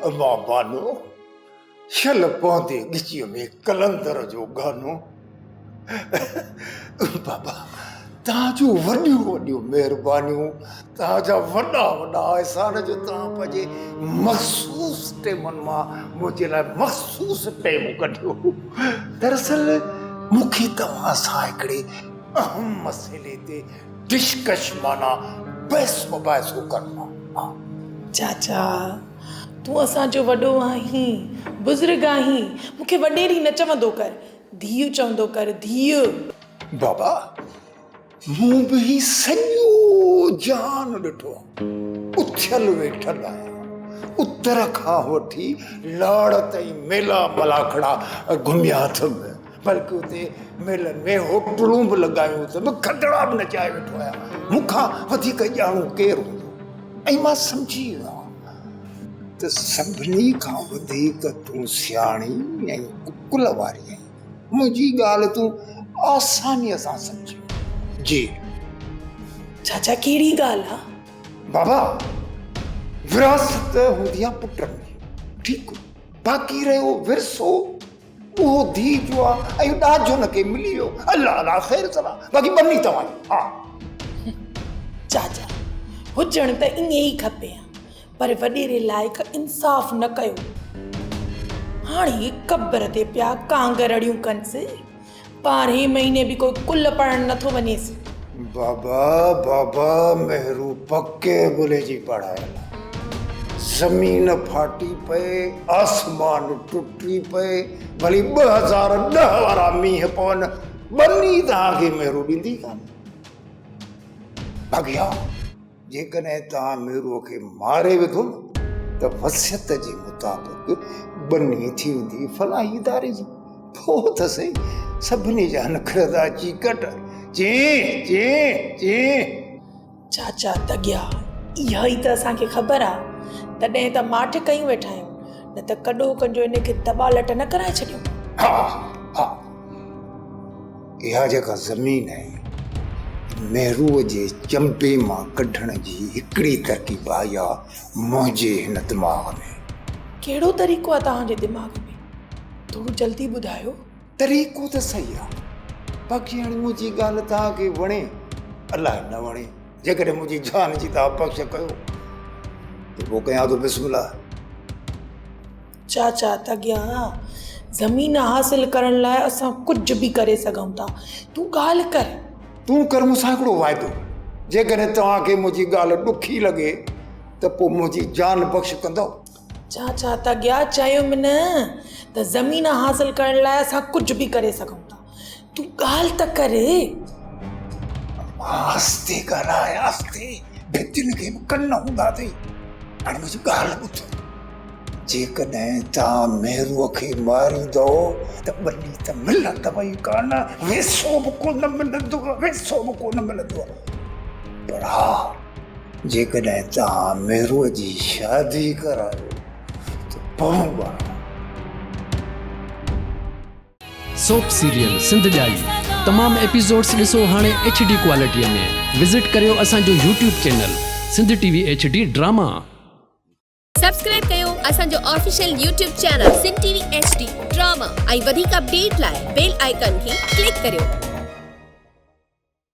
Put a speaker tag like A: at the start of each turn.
A: امان بانو شل پوندي ڳچيء ۾ قلندر جو گانو. بابا توهان جون وڏيون وڏيون مهربانيون، توهان جا وڏا وڏا احسان جو توهان پنهنجي مخصوص ٽيمن مان منهنجي لاء مخصوص ٽيم ڪڍيو. دراصل مون کي توهان سان هڪڙي اهم مسئلي تي ڊشڪش معنيٰ بحث مباحثو ڪرڻو آهي.
B: چاچا تون اسان جو وڏو آهين، بزرگ آهين، مون کي وڏيري نه چوندو ڪر، ڌيء چوندو ڪر، ڌيء.
A: بابا مون به هي سڄو جهان ڏٺو آهي، اٿيل ويٺل آهيان، اتر کان وٺي لاڙ تائين ميلا ملاکڙا گهميا اٿم، بلڪه اتي ميلن ۾ هوٽلون به لڳايون اٿم، کدڙا به نچائي ويٺو آهيان، مون کان وڌيڪ ڄاڻو ڪير هوندو؟ ۽ مان سمجهي ويو آهيان ته سڀني کان وڌيڪ تون سياڻي ۽ عقل واري آهين، منهنجي ڳالهه تون آسانيء سان سمجهي ويندين. جي.
B: چاچا ڪهڙي ڳالهه آ؟
A: بابا وراثت هوندي آ پٽن جي، ٺيڪ، باقي رهيو ورثو اهو ڌيء جو آ ۽ ڏاج هن کي ملي ويو، الله الله خير سلا، باقي ٻني توهان جي ها.
B: چاچا هجڻ ته ائين ئي کپي ها، پر وڏيري لائق انصاف نه ڪيو. هاڻي قبر تي پيا ڪانگ رڙيون ڪنس. ٻارهين مهيني به ڪو ڪل پڙهڻ نه ٿو وڃيس.
A: بابا بابا مهرو پڪي گلي جي پڙهايل آ. زمين ڦاٽي پئي، آسمان ٽٽي پئي، ڀلي 2010 وارا مينهن پون، ٻني توهان کي مهرو ڏيندي ڪانه. باقي ها جيڪڏهن توهان ميروء کي ماري وڌو نه ته وصيت جي مطابق ٻني ٿي ويندي فلاحي اداري جي. پوء ته سائين سڀني جا نخرا چيڪٽ چين چين چين.
B: چاچا تڳيا، اها ئي ته اسان کي خبر آ، تڏهن ته ماٺ ڪيون ويٺا آهيون، نه ته ڪڏهوڪن جو هن کي دٻا لٽ نه ڪرائي ڇڏيون.
A: ها ها. اها جيڪا زمين آهي، مهروء جي چنبي مان ڪڍڻ جي هڪڙي ترڪيب آئي آ منهنجي هن دماغ ۾.
B: ڪهڙو طريقو آ توهان جي دماغ ۾؟ ٿورو جلدي ٻڌايو.
A: طريقو ته صحيح آ، باقي هاڻي منهنجي ڳالهه توهان کي وڻي الائي نه وڻي. جيڪڏهن منهنجي جان جي توهان بخش ڪيو ته پوء ڪيان ٿو بسم الله.
B: چاچا تڳيا، زمين حاصل ڪرڻ لاء اسان ڪجهه به ڪري سگهون ٿا، تون ڳالهه ڪر.
A: تون ڪر مون سان هڪڙو واعدو، جيڪڏهن توهان کي منهنجي ڳالهه ڏکي لڳي ته پوء منهنجي جان بخش ڪندؤ؟
B: چاچا تڳيا، چيم نه ته زمين حاصل ڪرڻ لاء اسان ڪجهه به ڪري سگهون ٿا، تون ڳالهه ته ڪر.
A: آهستي ڳالهاء آهستي، ڀتين کي به ڪن هوندا اٿئي. هاڻي منهنجي ڳالهه ٻڌ، جيڪڏهن توهان مهروء کي ماريندؤ ته ٻني ته ملندو ئي ڪانه، ويسو به ڪونه ملندو، ويسو به ڪونه ملندو. پر ها، جيڪڏهن توهان مهروء جي شادي ڪرايو ته پوء ٻارا.
C: سوپ سيريل سنڌ ڄائي تمام ايپيسوڊس ڏسو هاڻي ايڇ ڊي ڪوالٽي ۾ وزٽ ڪريو اسان جو YouTube channel Sindh T V H D drama.
D: Subscribe ڪيو اسان جو official YouTube channel Sindh T V H D drama ۽ وڌيڪ اپڊيٽ لاء بيل آئيڪان کي ڪلڪ ڪريو.